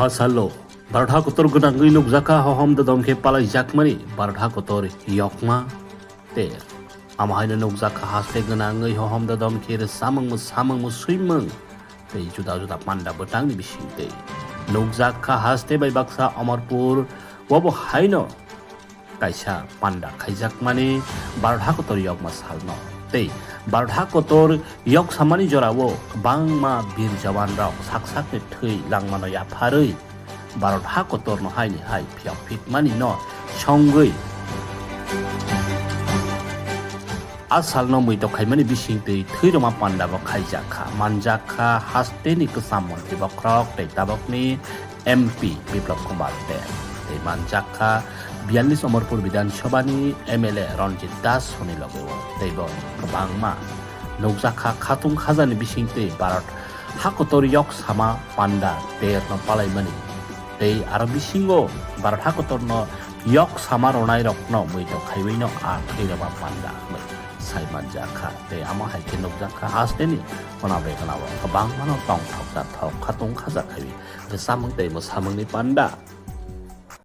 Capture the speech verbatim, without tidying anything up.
Salo, Bharat hakotor gwnangwi nukjakha hohom dodom khe palaijakmani Bharat hakotor yokma ter. Amo haino nukjakha haste gwnangwi hohom dodom khe rwsamung mwsamung mwswimung tei juda juda panda bwtangni bisingtwi. Nukjakha haste bai baksa Amarpur, obo haino kaisa panda khaijakmani Bharat hakotor yokma salno. Tei Bharat hakotor yoksamani jorao kwbangma bir jawanrok sak sakni thwi langmano yapharwi Bharat hakotorno haini hai phiyok phikmanino songwi a salno muitok khaimani bisingtwi thwirwma pandabo khaijakha, manjakha hasteni kwcham montri bokhorok tei tabokni M P Biplab Kumar Deb tei manjakha biyallis Amarpur Bidhan Sabhani M L A Ranjit Das Soni logeo teibo kwbangma nukjakha khatung khajani bisingtwi Bharat hakotor yoksama panda terno palaimani tei aro bisingo Bharat hakotorno yoksama rwnairokno muitok khaiwino a thwirwma panda hwnwi sai manjakha tei amo hai khe nukjakha hasteni khwnabai khwnao kwbangmano tongthok jathok khatung khaja khaiwi rwsamung tei mwsamungni panda.